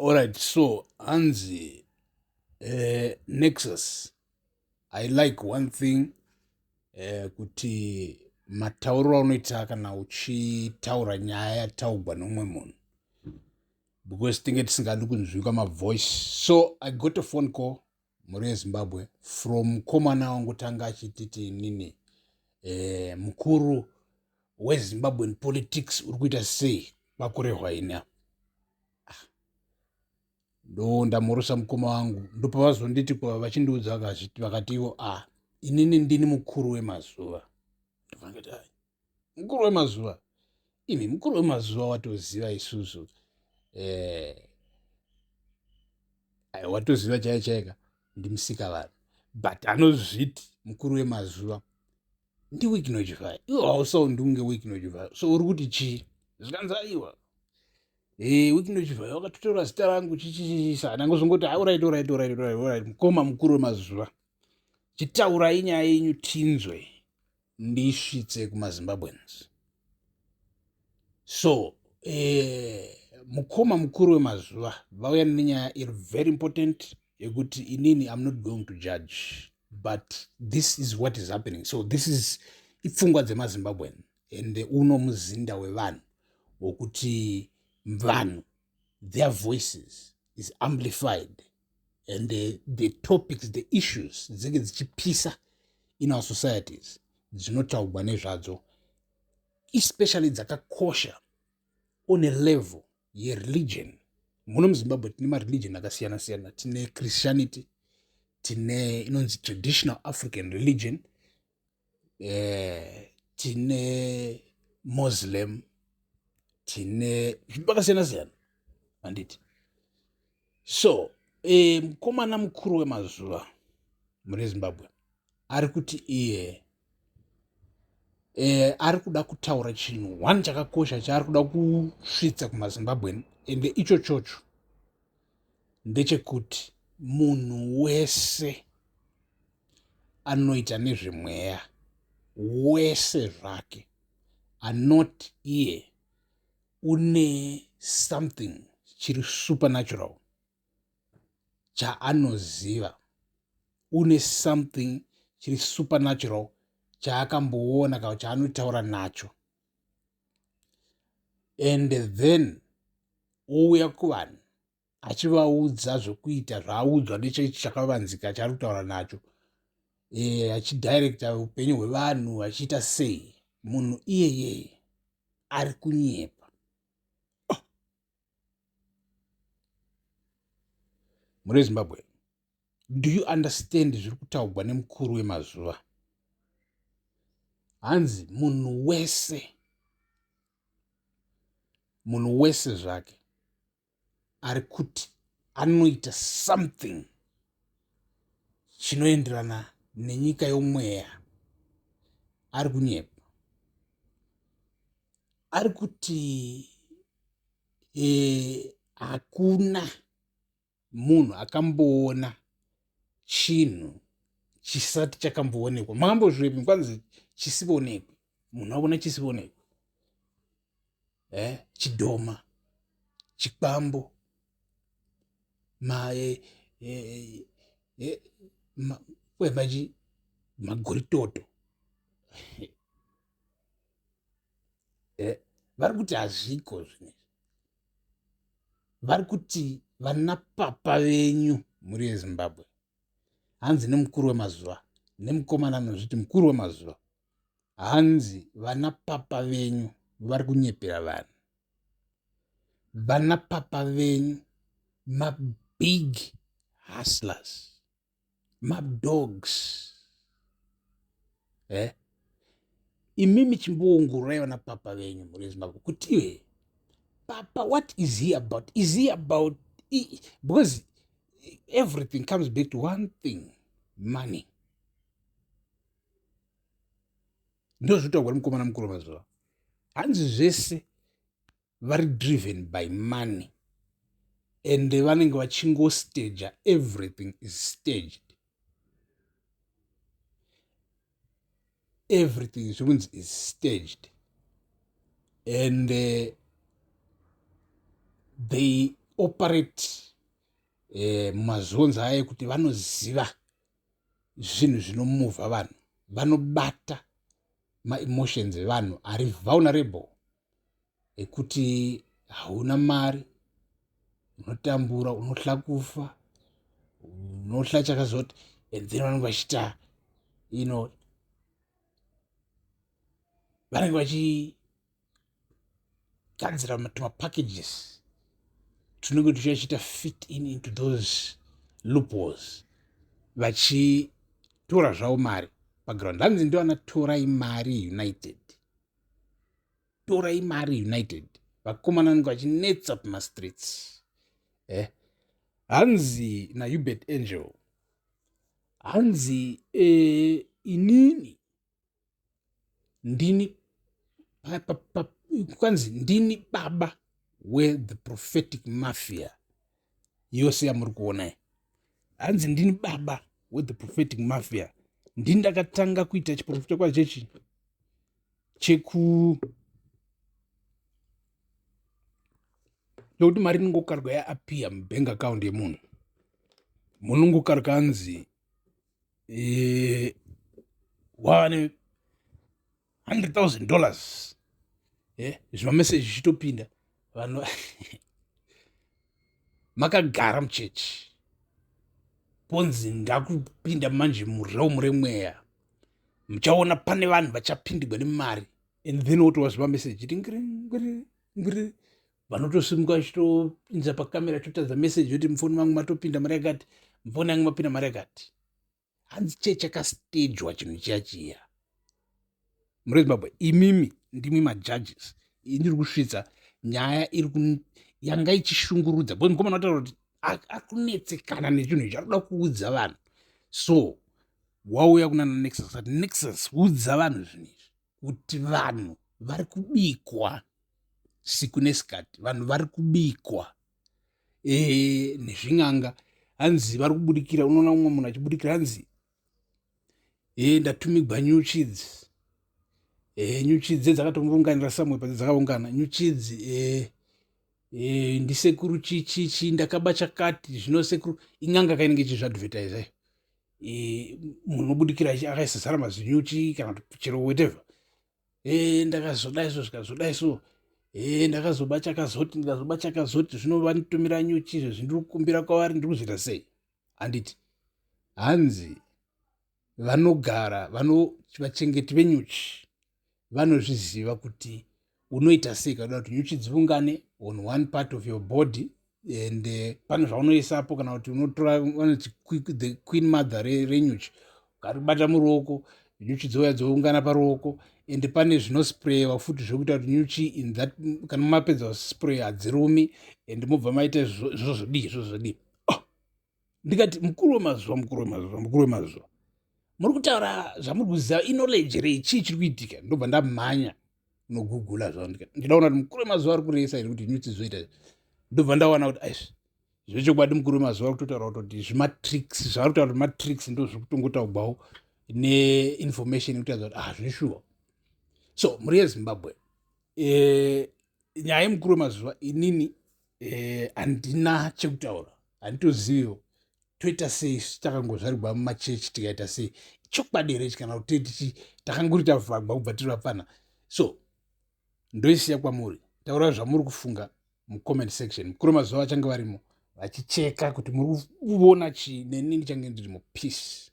Alright, so hanzi Nexus, I like one thing kuti matauriro aunoita kana uchitaura nyaya yataugwa neumwe munhu, because tinge tisingadi kunzwikwa mavoice. So I got a phone call, mhuri yeZimbabwe, from mukomana wangu tanga achititi inini mukuru weZimbabwean politics uri kuita sei kwakurehwa ini apa. Ndo ndamhorosa mukoma wangu, ndopavazonditi vachindiudza vakati ivo, a inini ndini mukuru wemazuva. Ndovangati ai mukuru wemazuva, imi mukuru wemazuva watoziva isusu watoziva chaiyo chaika ndimusika vanhu, but anozviti mukuru wemazuva ndiWicknell. Iwe hausaundi unge Wicknell, so uri kuti chii? Zvikanzi aiwa, Wicknell wakatotora zita rangu chichichisa. Ndangozongoti alright, alright, alright, alright, mukoma mukuru wemazuva, chitaurai nyaya yenyu tinzwe, ndisvitse kumaZimbabweans. So mukoma mukuru wemazuva vauya nenyaya iri very important yekuti inini I'm not going to judge, but this is what is happening. So this is ipfungwa dzemaZimbabwean, and uno muzinda wevanhu wokuti vanhu, their voices is amplified and the topics, the issues dzinenge dzichipisa in our societies dzinotaugwa nezvadzo, especially dzakakosha on a level yereligion. Muno muZimbabwe tine mareligion akasiyana siyana. Tine Christianity, tine inonzi traditional African religion, tine Muslim, tine zvinhu zvakasiyana siyana, handiti? So mukomana mukuru wemazuva mune Zimbabwe ari kuti iye ari kuda kutaura chinhu one chakakosha chaari kuda kusvitsa kumaZimbabwean, ende icho chocho ndechekuti munhu wese anoita nezvemweya wese zvake anoti iye une something chiri supernatural chaanoziva, une something chiri supernatural chaakamboona kana chaanotaura nacho, and then ouya kuvanhu achivaudza zvokuita zvaaudzwa nechechi chakavanzika chaari kutaura nacho, achidirecta upenyu hwevanhu achiita sei, munhu iyeyeye ari kunyepa. Oh. Mhuri yeZimbabwe, do you understand zviri kutaugwa nemukuru wemazuva? Hanzi munhu wese, munhu wese zvake ari kuti anoita something chinoenderana nenyika yomweya ari kunyepa. Ari kuti hakuna munhu akamboona chinhu chisati chakamboonekwa. Makambozvirepi kwanzi chisivoonekwe? Munhu aona chisivoonekwe, chidhoma, chikwambo, ma ma machi magoritoto. Vari kuti hazviko zvinezvi. Vari kuti vana papa venyu, mhuri yeZimbabwe, hanzi nemukuru wemazuva, nemukomana anozviti mukuru wemazuva, hanzi vana papa venyu vari kunyepera vanhu. Vana papa venyu mabig hustlers, madogs. Imimi chimboongororai vana papa venyu, mhuri yeZimbabwe, kuti iwe papa, what is he about? Is he about, because everything comes back to one thing, money. Ndo zvinotaurwa nemukomana mukuru mazuva, hanzi zvese vari driven by money and vanenge vachingostaja, everything is staged, everything zvikunzi is staged, and they operate mumazonzi aya ekuti vanoziva zvinhu zvinomuvha vanhu, vanobata maemotions evanhu ari vulnerable, ekuti hauna mari, unotambura, unohla kufa, unohla chakazoti, and then vanenge vachiita vanenge vachigadzira tumapackages tunenge tuchiachiita fit in into those loopholes, vachitora zvavo mari paground. Hanzi ndivana Torai Mari United, Torai Mari United, vakomana vanenge vachinetsa pamastreets. Hanzi naUebert Angel, hanzi inini ndini, kwanzi ndini baba weThe Prophetic Mafia yose yamuri kuona. Hanzi ndini baba weThe Prophetic Mafia, ndini ndakatanga kuita chiprofita kwachechi cheku nokuti mari inongokarwa yaappear mubank account yemunhu. Munongokarwa anzi wava ne $100,000, zvimameseji zvichitopinda, vanhu makagara muchechi, ponzi ndakupinda manje murealm remweya, muchaona pane vanhu vachapindigwa nemari, and then wotova zvimameseji tingiri ngiri, vanotosimuka vachitopinza pakamera, chotadza meseji yoti mufoni mangu matopinda mari yakati, mufoni yangu mapinda mari yakati. Hanzi chee chakastejwa chinhu chiya chiya. Muri Zimbabwe, imimi ndimi majudges. Ndiri kusvitsa nyaya iri yanga ichishungurudza, because mukomana wataura kuti ari kunetsekana nechinhu ichi, ari kuda kuudza vanhu. So wauya kuna Nexus, ati, "Nexus, udza vanhu zvinhu izvi, kuti vanhu vari kubikwa siku nesikati, vanhu vari kubikwa nezvin'anga." Hanzi vari kubudikira, unoona umwe munhu achibudikira, hanzi, "Ndatumigwa nyuchi idzi, nyuchi idzi dzakatombounganira samwe padzi dzakaungana nyuchi idzi, ndisekuru chichichi, ndakaba chakati." Zvino sekuru in'anga kainenge ichizviadvertisa. Munhu unobudikira akaisa zara mazinyuchi kana kuti chero whatever, "Ndakazodai so, zvikazodai so, ndakazoba chakazoti, ndikazoba chakazoti, zvino vanditumira nyuchi, izvo zvindiri kukumbira kwavari, ndiri kuzoita sei?" Handiti hanzi vanogara vano vachengeti venyuchi vanozviziva kuti unoita sei kana kuti nyuchi dziungane on one part of your body, and pane zvaunoisapo, kana kuti unotora vanoti the queen mother renyuchi, ukaribata muruoko, nyuchi dzouya dzoungana paruoko, and pane zvinosprayiwa futi zvekuita kuti nyuchi in that, kana mapedza spray, hadzirumi, and mobva maita zvozodii, zvozodii. Oh, ndikati, "Mukuru wemazuva, mukuru wemazuva, mukuru wemazuva, muri kutaura zvamuri kuziva, iknowledge rei? Chii chiri kuitika?" Ndobva ndamhanya nogugula zvavo, ndida kuona kuti mukuru wemazuva ari kuresa here kuti nyuchi dzoita. Ndobva ndawana kuti aizvi zvechokwadi, mukuru wemazuva ari kutotaura kutoti zvimatricks zvaari kutaura, kuti matricks ndo zviri kutongotaugwawo neinformation yekutaridza kuti, ah, zveshuwa. So mhuri yeZimbabwe, nyaya yemukuru wemazuva, inini handina chekutaura, handitoziviwo toita sei. Takangozvarigwa mumachechi, tikaita sei? Chokwadi here ichi, kana kuti tichi takangori tavhagwa kubva tiri vapfana? So ndoisiya kwamuri, taurai zvamuri kufunga mucomment section. Mukuru wemazuva vachange varimo vachicheka kuti muri kuona chii, neni ndichange ndirimo. Peace.